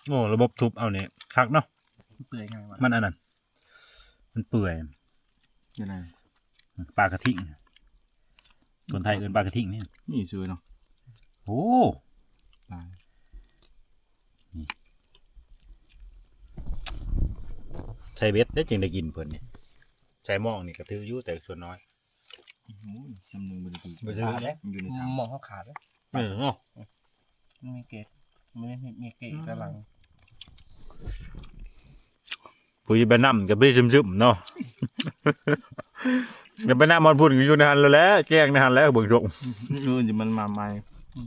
ໂອ້ ລະບົບທຸບເອົານີ້ຄັກເນາະ. ເປື່ອຍງ່າຍວ່າ ມັນອັນນັ້ນ ມັນເປື່ອຍ. ຢູ່ໃນ ປາກະທິງ ຄົນໄທເອີ້ນປາກະທິງນີ້. ນີ້ສວຍເນາະ. ໂອ້ ຕາຍ ນີ້ ໃສ່ເບັດໄດ້ຈຶ່ງໄດ້ກິນເພິ່ນນີ້. ໃສ່ມອງນີ້ກໍຖືກຢູ່ ແຕ່ສ່ວນນ້ອຍ. ໂອ້ຍ ຊຳໜຶ່ງບໍ່ໄດ້ກິນ ບໍ່ຖືກເດ້ ມັນຢູ່ໃນຖັງ ມອງເຮົາຂາດເດ້. ເອີເນາະ ມັນມີເກດ ມັນມີເກດ ອືມ ກຳລັງ ຜູ້ຊິໄປນຳກໍໄປຊຶມໆເນາະ. ຢ່າໄປນຳຮອດພຸ້ນ ຢູ່ໃນຫັ້ນແຫຼະ ແກງໃນຫັ້ນແຫຼະ ເບິ່ງຊົງ. ອືມ ມັນມາໃໝ່ ອືມ.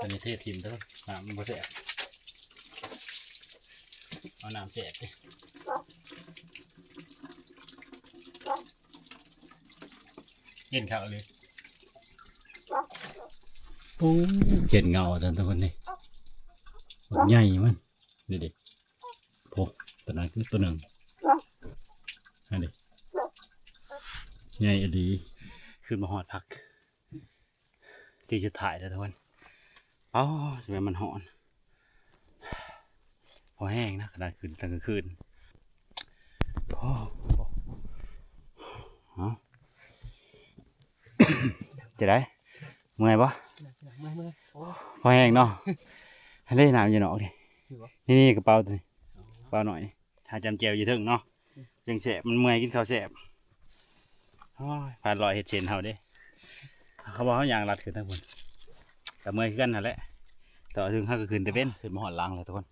ອັນນີ້ເທຖິ້ມເດີ ນ້ຳມັນບໍ່ແຊບ ເອົານ້ຳແຊບຕິ ເຢັນຄັກອີ່ຫຼີ. ໂອ້ ເຫັນເງົາທ່ານທຸກຄົນນີ້ ບັກໃຫຍ່ມັນ ນີ້ເດ້ ໂອ້ ຕົວນັ້ນຄືຕົວໜຶ່ງ ຫັ້ນເດ້ ໃຫຍ່ອີ່ຫຼີ. ຂຶ້ນມາຮອດພັກ ທີ່ສຸດທ້າຍແລ້ວທຸກຄົນ ອໍ ຈັ່ງແມ່ນມັນຮ້ອນ ພໍແຮງນະ ຂະໜາດຂຶ້ນຕອນກາງຄືນ ໂອ້ ເອົາ ຈະໄດ້ ເມື່ອຍບໍ່? ເມື່ອຍ ເມື່ອຍ ໂອ້ ພໍແຮງເນາະ ອັນນີ້ນ້ຳຢູ່ນອກນີ້ ນີ້ ນີ້ກະເປົາໂຕນີ້ ເປົານ້ອຍນີ້ ຖ້າຈຳແຈ່ວຢູ່ເທິງເນາະ ຈັ່ງແຊບ ມັນເມື່ອຍກິນເຂົ້າແຊບ. ໂອ້ຍ ພັນຮ້ອຍເຮັດເຊັ່ນເຮົາເດ້ ເຂົາວ່າເຮົາຍ່າງລັດຂຶ້ນທາງພຸ້ນ ກະເມື່ອຍຄືກັນຫັ້ນແຫຼະ ແຕ່ວ່າເຖິງເຮົາກະຂຶ້ນແຕ່ເວັນ ຂຶ້ນມາຮອດຫຼັງແລ້ວທຸກຄົນ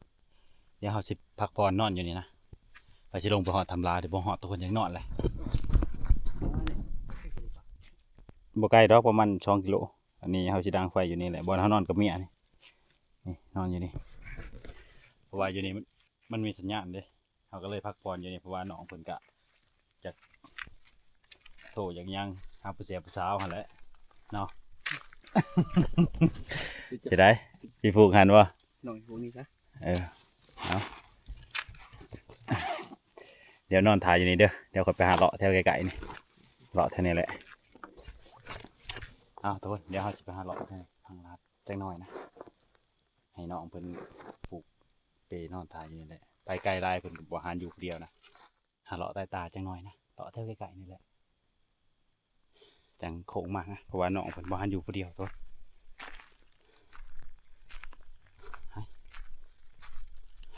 ດຽວເຮົາຊິພັກຜ່ອນນອນຢູ່ນີ້ນະ ວ່າຊິລົງໄປຮອດຖ້ຳລາ ດຽວບໍ່ຮອດທຸກຄົນ ຢາກນອນແຫຼະ. ບໍ່ໄກດອກ ປະມານສອງກິໂລ ອັນນີ້ເຮົາຊິດັງໄຟຢູ່ນີ້ແຫຼະ ບ່ອນເຮົານອນກັບເມຍນີ້ ນີ້ ນອນຢູ່ນີ້ ເພາະວ່າຢູ່ນີ້ມັນ ມັນມີສັນຍານເດ້ ເຮົາກະເລີຍພັກຜ່ອນຢູ່ນີ້ ເພາະວ່ານ້ອງເພິ່ນກະຢາກໂທຢາກຫຍັງຫາຜູ້ແຊວຜູ້ສາວຫັ້ນແຫຼະເນາະ ຊິໄດ້ ຊິຜູກຫັ້ນບໍ່? ນ້ອງຜູກນີ້ຊະ ເອີ ເອົາ ດຽວນອນຖ້າຢູ່ນີ້ເດີ ດຽວຂ້ອຍໄປຫາເລາະແຖວໃກ້ໆນີ້ ເລາະແຖວນີ້ແຫຼະ ເອົາທຸກຄົນ ດຽວເຮົາຊິໄປຫາເລາະທາງ ທາງລັດຈັກໜ້ອຍນະ. ໃຫ້ນ້ອງເພິ່ນຜູກເປນອນຖ້າຢູ່ນີ້ແຫຼະ ໄປໄກຫຼາຍເພິ່ນກະບໍ່ຫານຢູ່ຜູ້ດຽວນະ ຫາເລາະໃຕ້ຕາຈັກໜ້ອຍນະ ເລາະແຖວໃກ້ໆນີ້ແຫຼະ ຈັ່ງໂຄ້ງມານະ ເພາະວ່ານ້ອງເພິ່ນບໍ່ຫານຢູ່ຜູ້ດຽວໂຕ ອ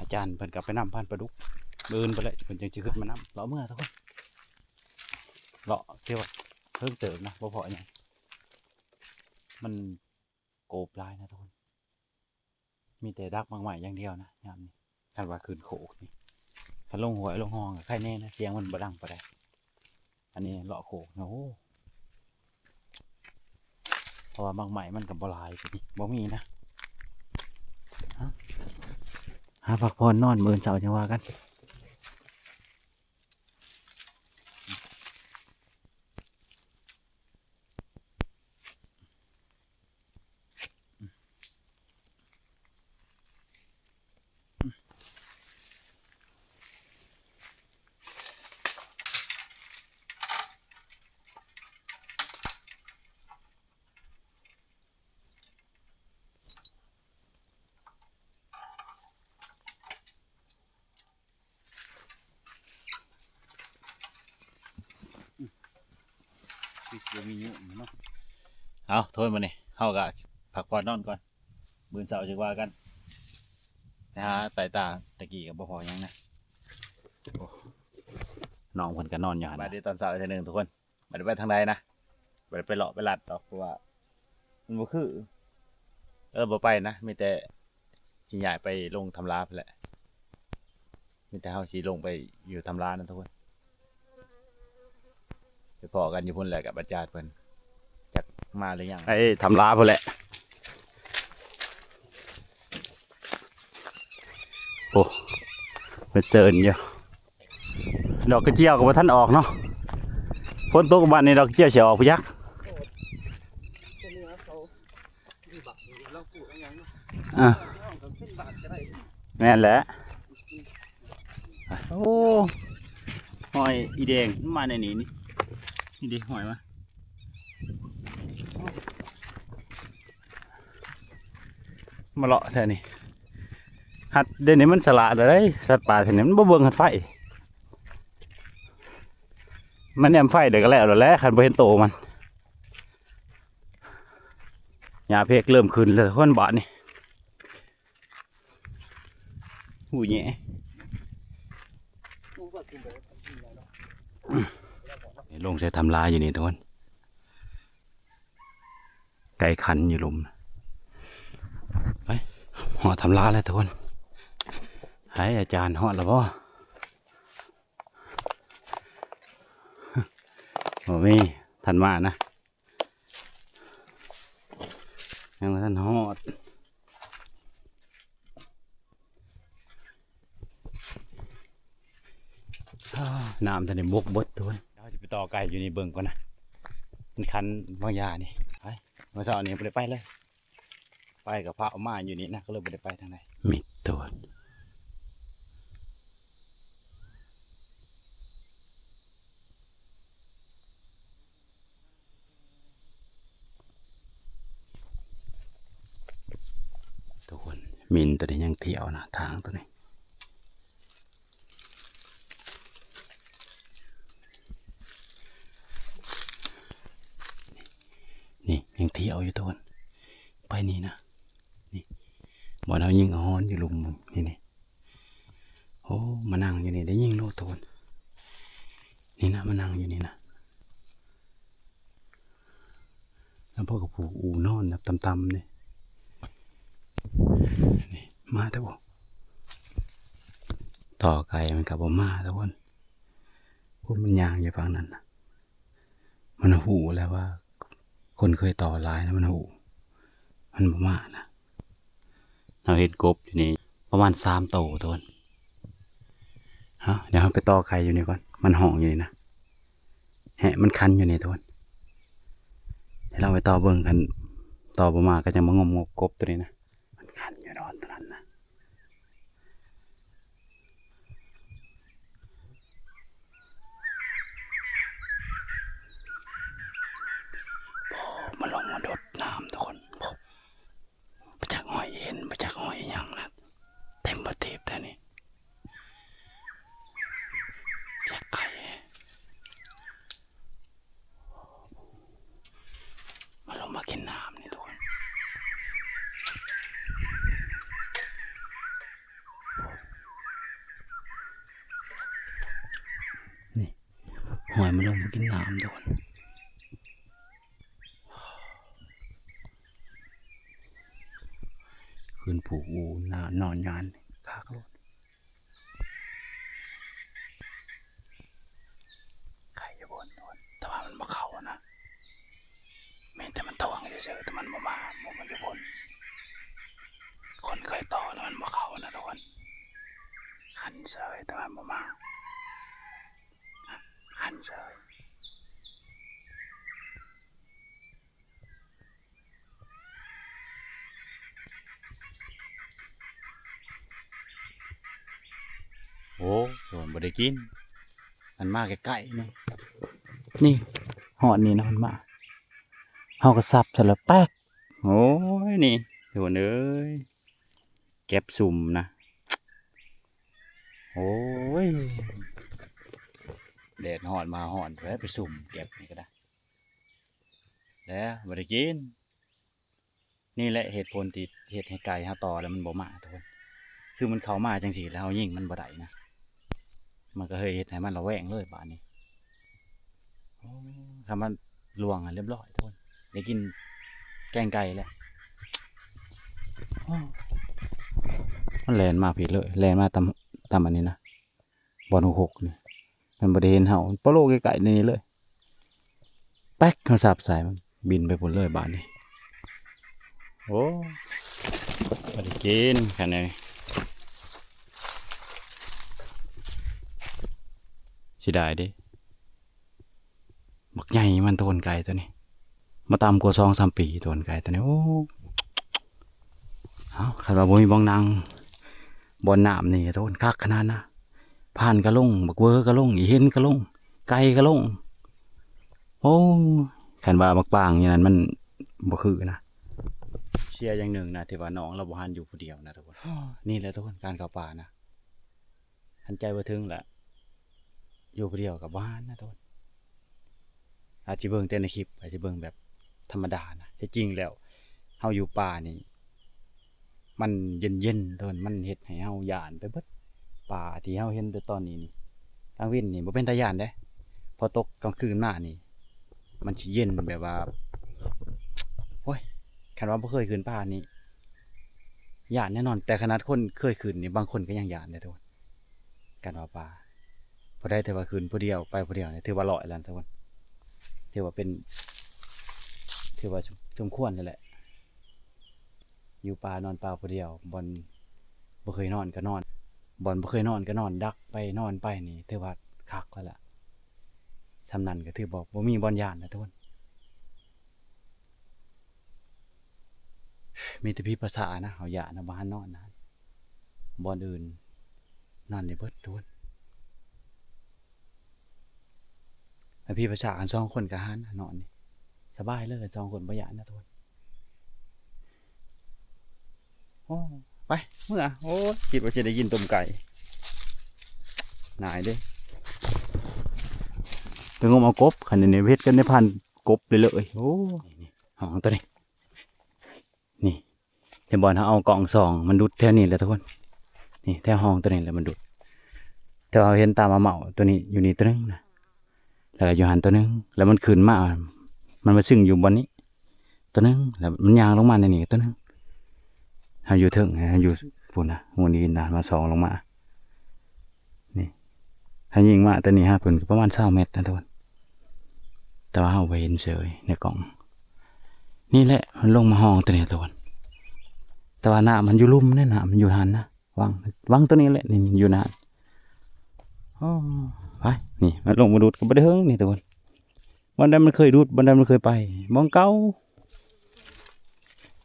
າຈານເພິ່ນກະໄປນຳ ຜ່ານປາດຸກ ມື້ອື່ນພຸ້ນແຫຼະ ເພິ່ນຈັ່ງຊິຂຶ້ນມານຳ ເລາະເມືອທຸກຄົນ ເລາະທີ່ວ່າເທິງເຕີບນະ ບໍ່ພໍຫຍັງ ມັນໂກບຫຼາຍນະທຸກຄົນ. ມີແຕ່ດັກໝາກໄມ້ຢ່າງດຽວນະຍາມນີ້ ຄັນວ່າຂຶ້ນໂຄກນີ້ ຄັນລົງຫ້ວຍລົງຮ່ອງກະໄຄແນ່ນະ ສຽງມັນບໍ່ດັງປານໃດ ອັນນີ້ເລາະໂຄກນະ ໂອ້ ເພາະວ່າໝາກໄມ້ມັນກະບໍ່ຫຼາຍ ປີນີ້ບໍ່ມີນະ ຫາ ຫາພັກຜ່ອນນອນ ມື້ອື່ນເຊົ້າຈັ່ງວ່າກັນ. ຄືຊິບໍ່ມີຍຸງເນາະ ເອົາ ໂທນ ບາດນີ້ເຮົາກະພັກຜ່ອນນອນກ່ອນ ມື້ເຊົ້າຈັ່ງວ່າກັນ ໄປຫາສາຍຕາຕະກີ້ກະບໍ່ພໍຫຍັງນະ ໂອ້ ນ້ອງເພິ່ນກະນອນຢູ່ຫັ້ນ ບາດນີ້ຕອນເຊົ້າເທື່ອໜຶ່ງທຸກຄົນ ບໍ່ໄດ້ໄປທາງໃດນະ ບໍ່ໄດ້ໄປເລາະໄປລັດດອກ ເພາະວ່າມັນບໍ່ຄື ເອີ ບໍ່ໄປນະ ມີແຕ່ຊິຍ້າຍໄປລົງຖ້ຳລາພຸ້ນແຫຼະ ມີແຕ່ເຮົາຊິລົງໄປຢູ່ຖ້ຳລານະທຸກຄົນ ໄປພໍ້ກັນຢູ່ພຸ້ນແຫຼະກັບອາຈານເພິ່ນ ຈັກມາຫຼືຍັງ ໄປຖ້ຳລາພຸ້ນແຫຼະ. ໂອ້ ເປັນເຊີນຢູ່ ດອກກະເຈຍວກະບໍ່ທັນອອກເນາະ ຝົນຕົກບາດນີ້ດອກກະເຈຍວຊິອອກບໍ່ຈັກ ອ່າ ແມ່ນແຫຼະ ໂອ້ ຫອຍອີ່ແດງມາແນວນີ້ ນີ້ ນີ້ເດ ຫອຍມາ ມາເລາະແຖວນີ້ ຫັດ ດຽວນີ້ມັນສະຫຼາດແລ້ວເດ້ ສັດປ່າແຖວນີ້ມັນບໍ່ເບິ່ງຮອດໄຟ ມັນແນມໄຟເດີກະແລ້ວແຫຼະ ຄັນບໍ່ເຫັນໂຕມັນ ຫຍ້າເພັກເລີ່ມຂຶ້ນແລ້ວຄົນບາດນີ້ ຫູແຫຍ ລົງໃສ່ຖ້ຳລາຢູ່ນີ້ທຸກຄົນ ໄກ່ຂັນຢູ່ລຸ່ມ ໄປ ຮອດຖ້ຳລາແລ້ວທຸກຄົນ ໃຫ້ອາຈານຮອດແລ້ວບໍ່? ບໍ່ມີ ທັນມານະ ຍັງບໍ່ທັນຮອດ ອ້າ ນ້ຳທັນໄດ້ບົກເບິດ ທຸກຄົນ. ເຮົາຈະໄປຕໍ່ໄກ່ຢູ່ນີ້ເບິ່ງກ່ອນນະ ມັນຄັນບາງຢ່ານີ້. ໄປ ມື້ເຊົ້ານີ້ບໍ່ໄດ້ໄປເລີຍ ໄປກໍພາອອກມາຢູ່ນີ້ນະ ກໍເລີຍບໍ່ໄດ້ໄປທາງໃດ. ມິດ ທຸກຄົນ. ທຸກຄົນ ມິນຕົວນີ້ຍັງທ່ຽວນະ ທາງຕົວນີ້ ນີ້ຍັງທ່ຽວຢູ່ ທຸກຄົນ. ໄປນີ້ນະ ນີ້ ບ່ອນເຮົາຍິງເອົາຮອນຢູ່ລຸ່ມນີ້ ນີ້. ໂອ້ ມານັ່ງຢູ່ນີ້ ໄດ້ຍິງໂລດ ທຸກຄົນ. ນີ້ນະ ມານັ່ງຢູ່ນີ້ນະ ແລ້ວພວກກໍຜູກອູນອນແບບຕ່ຳໆນີ້ ນີ້ ມາແຕ່ບໍ່ ຕໍ່ໄກ່ມັນກໍບໍ່ມາ ທຸກຄົນ. ພວກມັນຍ່າງຢູ່ຝັ່ງນັ້ນນະ ມັນຮູ້ແລ້ວວ່າຄົນເຄີຍຕໍ່ຫຼາຍນະ ມັນຮູ້ ມັນບໍ່ມານະ. ເຮົາເຫັນກົບຢູ່ນີ້ປະມານສາມໂຕ ທຸກຄົນ. ເຮົາ ດຽວເຮົາໄປຕໍ່ໄກ່ຢູ່ນີ້ກ່ອນ ມັນຮ້ອງຢູ່ນີ້ນະ ແຮະ ມັນຄັນຢູ່ນີ້ ທຸກຄົນ. ດຽວເຮົາໄປຕໍ່ເບິ່ງ ຄັນຕໍ່ບໍ່ມາກໍຈັ່ງມາງົມງົບກົບຕົວນີ້ນະ ມັນຄັນຢູ່ດອນຕົວນັ້ນນະ. ໂອ້ ມັນລົງມາດົດນ້ຳ ທຸກຄົນ. ໂອ້ ບໍ່ຈັກຫອຍເຫັນ ບໍ່ຈັກຫອຍອີ່ຫຍັງນະ ເຕັມປະເທດແທ້ນີ້ ຈັກໄກ່. ມັນລົງມາກິນນ້ຳນີ້ ທຸກຄົນ. ນີ້ ຫອຍມັນລົງມາກິນນ້ຳ ທຸກຄົນ. ຄືນຜູກອູນອນຍານຄັກໂລດ. ໄຂ່ຢູ່ບົນ ແຕ່ວ່າມັນບໍ່ເຂົ້ານະ ແມ່ນແຕ່ມັນທ້ວງຊື່ໆ ແຕ່ມັນບໍ່ມາ ບໍ່ ມັນຢູ່ບົນ. ຄົນເຄີຍຕໍ່ແລ້ວມັນບໍ່ເຂົ້ານະ ທຸກຄົນ. ຄັນເສີຍ ແຕ່ມັນບໍ່ມາ ຄັນເສີຍ. ໂອ້ ໂດນ ບໍ່ໄດ້ກິນ ມັນມາໃກ້ໆນີ້ ນີ້ ຮອດນີ້ນະ ມັນມາ ເຮົາກໍສັບໃສ່ລະແປັກ. ໂອ້ຍ ນີ້ ໂດນເອີຍ ແກັບຊຸ່ມນະ ໂອ້ຍ ແດດຮ້ອນມາຮ້ອນ ໄປ ໄປຊຸ່ມແກັບນີ້ກໍໄດ້ ແລ້ວບໍ່ໄດ້ກິນ. ນີ້ແຫຼະເຫດຜົນທີ່ເຮັດໃຫ້ໄກ່ເຮົາຕໍ່ແລ້ວມັນບໍ່ມາ ທຸກຄົນ. ຄືມັນເຂົ້າມາຈັ່ງຊີ້ແລ້ວເຮົາຍິງມັນບໍ່ໄດ້ນະ ມັນກໍເລີຍເຮັດໃຫ້ມັນລະແວງເລີຍບາດນີ້. ໂອ້ ຖ້າມັນລ່ວງຫັ້ນລຽບລ້ອຍ ທຸກຄົນ ໄດ້ກິນແກງໄກ່ແລ້ວ. ໂອ້ ມັນແລ່ນມາພີ້ເລີຍ ແລ່ນມາຕາມ ຕາມອັນນີ້ນະ ບ່ອນຫົກໆນີ້ ມັນບໍ່ໄດ້ເຫັນເຮົາ ປະໂລໃກ້ໆນີ້ເລີຍ ແປັກ ເຮົາສັບໃສ່ ມັນບິນໄປພຸ້ນເລີຍບາດນີ້. ໂອ້ ບໍ່ໄດ້ກິນຄັນນີ້ ເສຍດາຍເດ້. ບັກໃຫຍ່ມັນ ໂຕນໄກ່ຕົວນີ້ ບໍ່ຕ່ຳກວ່າສອງສາມປີ ໂຕນໄກ່ຕົວນີ້. ໂອ້ ເອົ້າ ຄັນວ່າບໍ່ມີບ່ອນນັ່ງ ບ່ອນນ້ຳນີ້ ໂຕນ ຄັກຂະໜາດນະ ພານກໍລົງ ບັກເວີກໍລົງ ອີເຫັນກໍລົງ ໄກ່ກໍລົງ. ໂອ້ ຄັນວ່າບັກປາງຢູ່ນັ້ນມັນບໍ່ຄືນະ. ເສຍຢ່າງໜຶ່ງນະ ທີ່ວ່ານ້ອງລາວບໍ່ຫັນຢູ່ຜູ້ດຽວນະ ທຸກຄົນ. ນີ້ແຫຼະ ທຸກຄົນ ການເຂົ້າປ່ານະ ຄັນໃຈບໍ່ເຖິງລະ ຢູ່ຜູ້ດຽວກໍບໍ່ຫານນະ ທຸກຄົນ. ອາດຊິເບິ່ງແຕ່ໃນຄລິບ ອາດຊິເບິ່ງແບບທຳມະດານະ ແທ້ຈິງແລ້ວເຮົາຢູ່ປ່ານີ້ ມັນເຢັນໆ ທຸກຄົນ ມັນເຮັດໃຫ້ເຮົາຢ້ານໄປເບິດ. ປ່າທີ່ເຮົາເຫັນແຕ່ຕອນນີ້ນີ້ ກາງເວັນນີ້ບໍ່ເປັນຕາຢ້ານເດ້ ພໍຕົກກາງຄືນມານີ້ ມັນຊິເຢັນແບບວ່າ ໂອ້ຍ ຄັນວ່າບໍ່ເຄີຍຂຶ້ນປ່ານີ້ ຢ້ານແນ່ນອນ. ແຕ່ຂະໜາດຄົນເຄີຍຂຶ້ນນີ້ ບາງຄົນກໍຍັງຢ້ານເດ້ ທຸກຄົນ. ການເອົາປາ ຜູ້ໃດທີ່ວ່າຂຶ້ນຜູ້ດຽວ ໄປຜູ້ດຽວນີ້ ຖືວ່າຮ້ອຍແລ້ວ ທຸກຄົນ. ຖືວ່າເປັນ ຖືວ່າສົມຄວນແລ້ວແຫຼະ. ຢູ່ປ່ານອນປ່າຜູ້ດຽວ ບ່ອນບໍ່ເຄີຍນອນກໍນອນ ບ່ອນບໍ່ເຄີຍນອນກໍນອນ ດັກໄປນອນໄປນີ້ ຖືວ່າ ຄັກແລ້ວລະ ຊ່ຳນັ້ນກໍຖືວ່າບໍ່ມີບ່ອນຢ້ານແລ້ວທຸກຄົນ. ມີແຕ່ຜີປາສາດນະ ເຮົາຢ້ານນະ ບໍ່ຫັນນອນນະ ບ່ອນອື່ນນອນໄດ້ເບິດທຸກຄົນ. ແລ້ວຜີປາສາດກັນສອງຄົນກໍຫັນນອນນີ້ ສະບາຍເລີຍ ສອງຄົນບໍ່ຢ້ານນະທຸກຄົນ. ໂອ້ ໄປເມືອ. ໂອ້ຍ ຄິດວ່າຊິໄດ້ກິນຕົ້ມໄກ່ ນາຍເດ້. ໄປງົມເອົາກົບ ຄັນນີ້ເຮັດກັນໃນພັນກົບເລີຍ. ໂອ້ ຫ້ອງຕົວນີ້ ນີ້ ເຫັນບໍ່ ເຮົາເອົາກ້ອງສ່ອງ ມັນດຸດແຖວນີ້ແຫຼະທຸກຄົນ. ນີ້ແຖວຫ້ອງຕົວນີ້ແຫຼະມັນດຸດ ແຕ່ວ່າເຮົາເຫັນຕາມມາເໝົາຕົວນີ້ ຢູ່ນີ້ຕົວໜຶ່ງນະ ແລ້ວກໍຢູ່ຫັ້ນຕົວໜຶ່ງ ແລ້ວມັນຂຶ້ນມາ ມັນມາຊຶ້ງຢູ່ບ່ອນນີ້ຕົວໜຶ່ງ ແລ້ວມັນຍ່າງລົງມາໃນນີ້ຕົວໜຶ່ງ. ເຮົາຢູ່ເທິງ ເຮົາຢູ່ພຸ້ນນະ ໝູ່ນີ້ນະ ມາສ່ອງລົງມາ ນີ້ ຖ້າຍິງມາແຕ່ນີ້ຫາເພິ່ນກໍປະມານຊາວແມັດນະທຸກຄົນ ແຕ່ວ່າເຮົາບໍ່ເຫັນເສີຍໃນກ້ອງ. ນີ້ແຫຼະ ມັນລົງມາຫ້ອງຕົວນີ້ທຸກຄົນ ແຕ່ວ່ານ້ຳມັນຢູ່ລຸ່ມເດ້ ນ້ຳມັນຢູ່ຫັ້ນນະ ວັງ ວັງຕົວນີ້ແຫຼະ ນີ້ຢູ່ຫັ້ນ. ໂອ້ ໄປ ນີ້ ມັນລົງມາດູດກໍບໍ່ໄດ້ເຖິງນີ້ທຸກຄົນ. ບ່ອນໃດມັນເຄີຍດູດ ບ່ອນໃດມັນເຄີຍໄປ ບ່ອນເກົ່າ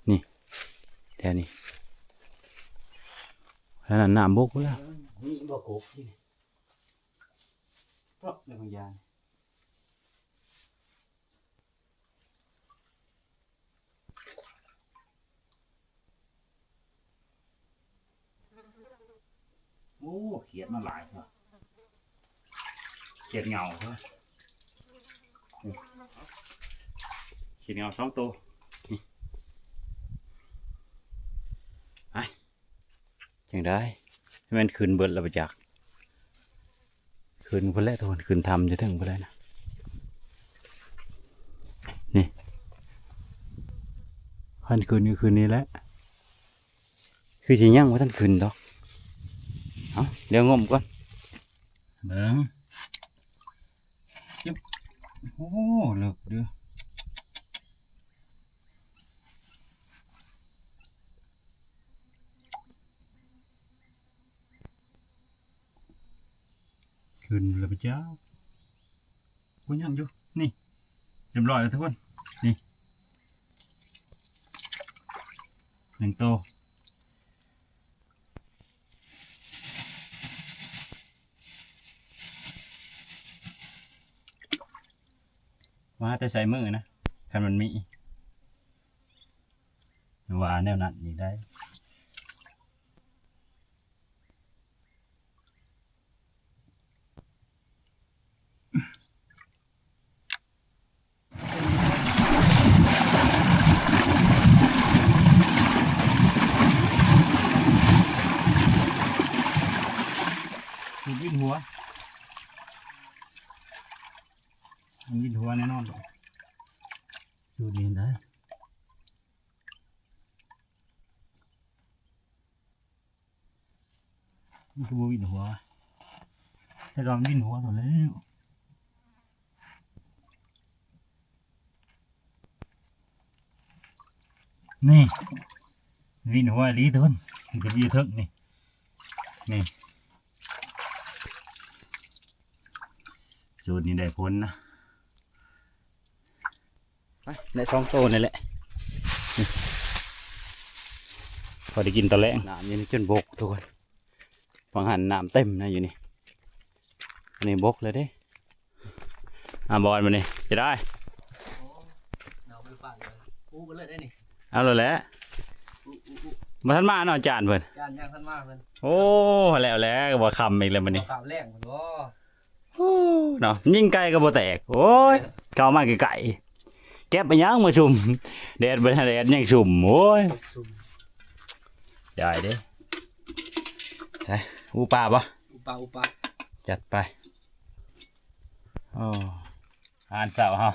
ນີ້ ແຖວນີ້ ອັນນັ້ນນ້ຳບົກພຸ້ນລະ ມີບໍ່ກົບນີ້ ເພາະໃນບາງຢ່າງ. ໂອ້ ຂຽດມາຫຼາຍເນາະ ຂຽດເຫງົາເນາະ ຂຽດເຫງົາສອງໂຕ ນີ້ ໄປ ຈັ່ງໃດ ແມ່ນຂຶ້ນເບິດແລ້ວບໍ່ຈັກ. ຂຶ້ນພຸ້ນແຫຼະທຸກຄົນ ຂຶ້ນຖ້ຳຢູ່ເທິງພຸ້ນແຫຼະນະ ນີ້ ຄັນຂຶ້ນກໍຂຶ້ນນີ້ແຫຼະ ຄືຊິຍັງບໍ່ທັນຂຶ້ນດອກ. ເອົາ ດຽວງົມກ່ອນ ເບິ່ງ ໂອ້ ເລິກເດີ້. ຂຶ້ນແລ້ວເຈົ້າ ໂອ້ ຍັງຢູ່ ນີ້ ຮຽບຮ້ອຍແລ້ວທຸກຄົນ ນີ້ ໜຶ່ງໂຕ. ມາແຕ່ໃສມື້ນະ ຄັນມັນມີ ວ່າແນວນັ້ນນີ້ໄດ້. ມັນວິນຫົວ ມັນວິນຫົວແນ່ນອນ ສູດນີ້ໄດ້. ມັນຄືບໍ່ວິນຫົວ ແຕ່ກໍວິນຫົວໂດນແລ້ວ ນີ້ ວິນຫົວອີ່ຫຼີທຸກຄົນ ມັນກໍຢູ່ເທິງນີ້ ນີ້ ສູດນີ້ໄດ້ຜົນນະ. ໄປ ໄດ້ສອງໂຕນີ້ແຫຼະ ພໍໄດ້ກິນຕອນແລງ. ນ້ຳຢູ່ນີ້ຈົນບົກທຸກຄົນ ຫວ່າງຫັ້ນນ້ຳເຕັມນະຢູ່ນີ້ ອັນນີ້ບົກແລ້ວເດ້. ອ່າ ບອນ ມື້ນີ້ຈະໄດ້ ເອົາແລ້ວແຫຼະ ບໍ່ທັນມາເນາະ ຈານເພິ່ນ ຈານຍັງທັນມາເພິ່ນ. ໂອ້ ແລ້ວແຫຼະ ວ່າຄ່ຳອີກແລ້ວມື້ນີ້ ຄ່ຳແລງເພິ່ນບໍ່. ໂອ້ ເນາະ ຍິງໄກ່ກໍບໍ່ແຕກ ໂອ້ຍ ເຂົ້າມາໃກ້ໆ ເກັບອີຫຍັງມາຊຸ່ມ ແດດບໍ່ທັນແດດຍັງຊຸ່ມ ໂອ້ຍ ຊຸ່ມ ຢາຍເດ້. ໄປ ອູປາບໍ່? ອູປາ ອູປາ ຈັດໄປ. ໂອ້ ອາຫານເຊົ້າເຮົາ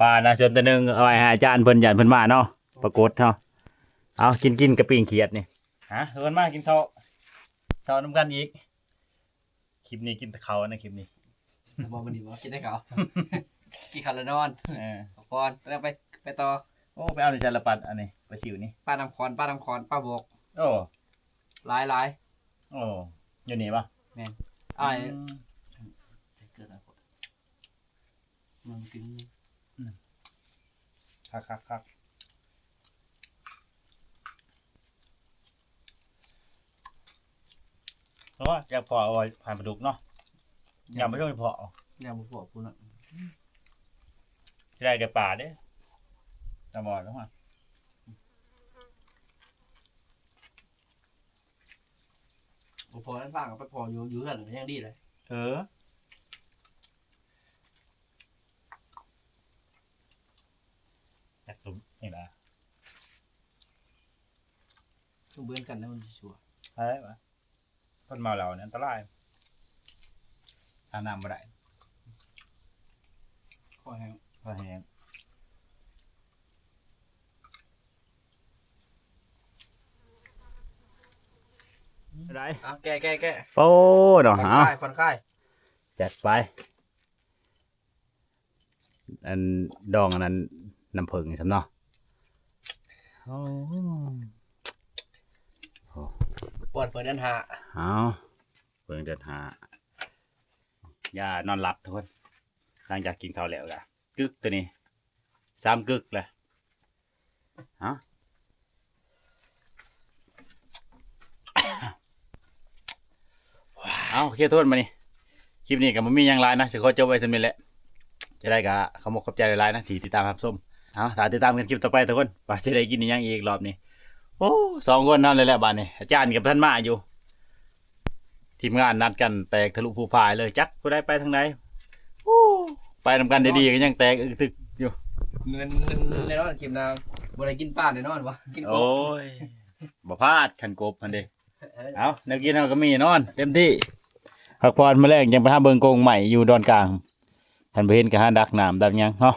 ປານະ ສ່ວນຕົວໜຶ່ງເອົາໄວ້ໃຫ້ອາຈານເພິ່ນ ຢ້ານເພິ່ນມາເນາະ ປາກົດເຮົາ. ເອົາ ກິນ ກິນກັບປີ້ງຂຽດນີ້ ຫາ ເອີ້ນມາກິນເຂົ້າເຊົ້ານຳກັນອີກ. ຄລິບນີ້ກິນແຕ່ເຂົ້ານະ ຄລິບນີ້ ບໍ່ ມື້ນີ້ບໍ່ກິນແຕ່ເຂົ້າ ກິນເຂົ້າແລ້ວນອນ ເອີ ພັກຜ່ອນ ແລ້ວໄປ ໄປຕໍ່. ໂອ້ ໄປເອົາໃນສາລະພັດ ອັນນີ້ປາຊິວນີ້ ປານ້ຳຂອນ ປານ້ຳຂອນ ປາບົກ ໂອ້ ຫຼາຍໆ. ໂອ້ ຢູ່ນີ້ບໍ່? ແມ່ນ ອ້າຍ ອືມ ມັນກິນ ອືມ ຄັກໆໆ ເພາະວ່າຈະພໍເອົາໄວ້ຜ່ານປາດຸກເນາະ ອືມ ຢ່າໄປຊ່ວຍພໍ ຢ່າບໍ່ພໍພຸ້ນນະ ຊິໄດ້ແຕ່ປາເດ້ ຕາບອດແລ້ວ ບໍ່ພໍນັ້ນພາກັນໄປພໍຢູ່ ຢູ່ເຮືອນກໍຍັງດີເລີຍ ເອີ ຈັກຕຸມນີ້ລະ ຕ້ອງເບິ່ງກັນນະ ມັນຊິຊົ່ວ ໃຜວະ ຄົນເມົາເຫຼົ້ານີ້ອັນຕະລາຍ ຫານ້ຳບໍ່ໄດ້ ຄໍແຫ້ງ ຄໍແຫ້ງ. ໄດ້ ເອົາ ແກະ ແກະ ແກະ ໂອ້ ເນາະ ຜ່ອນຄາຍ ເອົາ ຜ່ອນຄາຍ ຈັດໄປ ອັນດອງອັນນັ້ນ ນ້ຳເຜິ້ງນີ້ຊ້ຳເນາະ ໂອ້ ໂອ້ ປອດເປີດເດືອນຫ້າ ເອົາ ເບິ່ງເດືອນຫ້າ ຢ່ານອນຫຼັບທຸກຄົນ ຫຼັງຈາກກິນເຂົ້າແລ້ວກະກຶກໂຕນີ້ ສາມກຶກແຫຼະ ເອົາ ເອົາ ໂອເຄ ທຸກຄົນ ບາດນີ້ ຄລິບນີ້ກໍບໍ່ມີຫຍັງຫຼາຍນະ ຊິຂໍຈົບໄວ້ສ່ຳນີ້ແຫຼະ ຈະໄດ້ກໍຂອບອົກຂອບໃຈຫຼາຍໆນະ ທີ່ຕິດຕາມຮັບຊົມ ເອົາ ຖ້າຕິດຕາມກັນຄລິບຕໍ່ໄປທຸກຄົນ ວ່າຊິໄດ້ກິນອີ່ຫຍັງອີກລອບນີ້ ໂອ້ ສອງຄົນເທົ່ານັ້ນແຫຼະບາດນີ້ ອາຈານກໍບໍ່ທັນມາຢູ່ ທີມງານນັດກັນແຕກທະລຸພູພາຍເລີຍ ຈັກຜູ້ໃດໄປທາງໃດ ໂອ້ ໄປນຳກັນດີໆກໍຍັງແຕກອຶກທຶກຢູ່ ເງິນ ເງິນແນ່ນອນ ຄລິບໜ້າບໍ່ໄດ້ກິນປາແນ່ນອນ ບໍ່ກິນ ໂອ້ຍ ບໍ່ພາດ ຄັນກົບຫັ້ນເດ້ ເອີ ເອົາ ແນວກິນເຮົາກໍມີນອນເຕັມທີ່ ພັກຜ່ອນ ມື້ແລງຈັ່ງໄປຫາເບິ່ງກົງໄມ້ຢູ່ດອນກາງ ຄັນບໍ່ເຫັນກໍຫາດັກນ້ຳດັກຫຍັງເນາະ